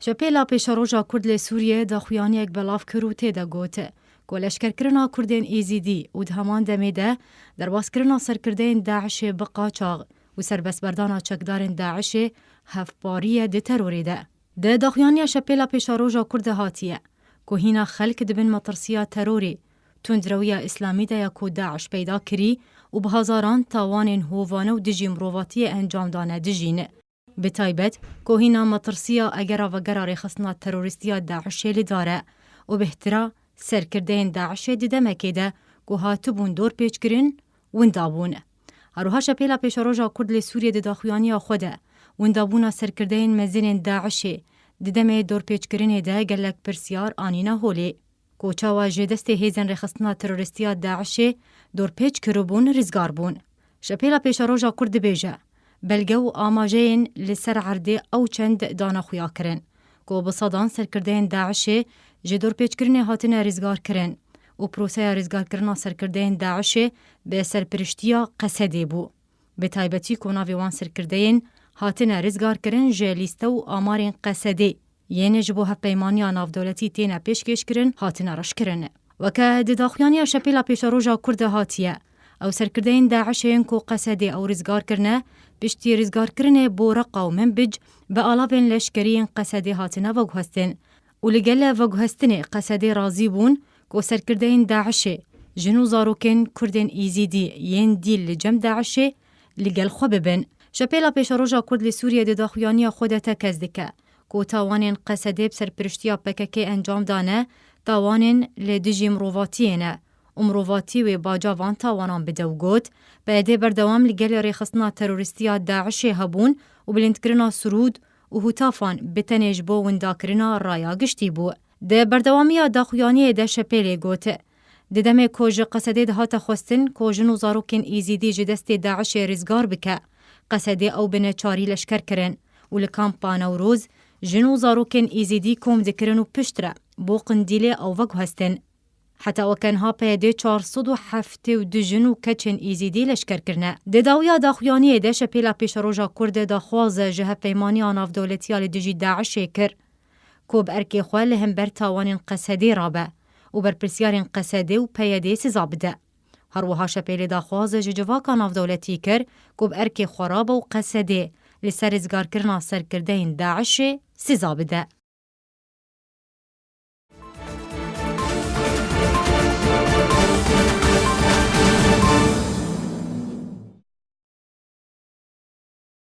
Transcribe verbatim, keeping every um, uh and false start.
Çepêla Pêşeroja Kurd li Sûriyê daxuyaniyek belav kir û tê de got ku leşkerkirina Kurdên Êzîdî û di heman demê de derbaskirina serkirdeyên DAIŞê bi qaçax û serbestberdana çekdarên DAIŞê hevparî ye di terorê de. Di daxuyaniya Şepêla Pêşeroja Kurd de hatiye ku hîna xelk di bin metirsiya terorê, tundrewiya îslamî de ye ku DAIŞ peyda kirî û bi hezaran tawanên hovane û dijî mirovatiyê encam dane dijî ne. Bi taybet ku hîna metirsiya egera vegera rêxistina terorîstî ya DAIŞê li dar e û bêhtir e serkirdeyên DAIŞê di demekê de ku hatibûn dorpêçkirin, winda bûn. Her wiha Şepêla Pêşeroja Kurd li Sûriyê di daxuyaniya xwe de windabûna serkirdeyên mezin ên DAIŞê di demê dorpêçkirinê de gelek pirsyar anîne holê. Ku çawa ji destê hêzên rêxistina terorîstî ya DAIŞê dorpêç kiribûn, rizgar bûn. Şepêla Pêşeroja Kurd dibêje, belge û amajeyên li ser erdê ew çend dane xuya kirin ku bi sedan serkirdeyên DAIŞê ji dorpêçkirinê hatine rizgar kirin û proseya rizgarkirina serkirdeyên DAIŞê bi serpiriştiya Qesedê bû. Bi taybetî ku navê wan serkirdeyên hatine rizgarkirin ji lîste û amarên Qesedê yên ji bo hevpeymaniya navdewletî têne pêşkêşkirin, hatine reşkirin. Weke di daxuyaniya Şepêla Pêşeroja Kurd de hatiye, ew serkirdeyên DAIŞê yên ku Qesedê ew rizgar kirine, piştî rizgarkirinê bo Reqa û Minbic bi alavên leşkerî yên Qesedê hatine veguhestin û li gel veguhestinê Qesedê razî bûn ku serkirdeyên DAIŞê jin û zarokên Kurdên Êzîdî yên dîl li cem DAIŞê li gel xwe bibin. Şepêla Pêşeroja Kurd li Sûriyê di daxuyaniya xwe de tekez dike ku tawanên Qesedê bi serpiriştiya P K K encam dane, tawanên li dijî mirovatiyê ne û mirovatî wê baca van tawanan bide û got, P Y D berdewam li gel rêxistina terorîstî ya DAIŞê hebûn û bilindkirina sirûd û hûtafan bi tenê ji bo windakirina raya giştî bû. Di berdewamiya daxuyaniyê de Şepêlê got, di demê ku ji Qesedê dihate xwestin ku jin û zarokên Êzîdî ji destê DAIŞê rizgar bike, Qesedê ew bi neçarî leşker kirin û li kampa Newroz jin û zarokên Êzîdî kom dikirin û piştre bo Qindîlê ew veguhestin. Heta weke niha P Y D çar sed û heftê û du jin û keçên Êzîdî leşker kirine. Di dawiya daxuyaniyê de Şepêla Pêşeroja Kurd daxwaze ji Hevpeymaniya Navdewletî ya li dijî DAIŞê kir ku bi erkê xwe li hember tawanên Qesedê rabe û berpirsyarên Qesedê û P Y D siza bide. Her wiha Şepêlê daxwaze ji civaka navdewletî kir ku bi erkê xwe rabe û Qesedê li ser rizgarkirina serkirdeyên DAIŞê siza bide.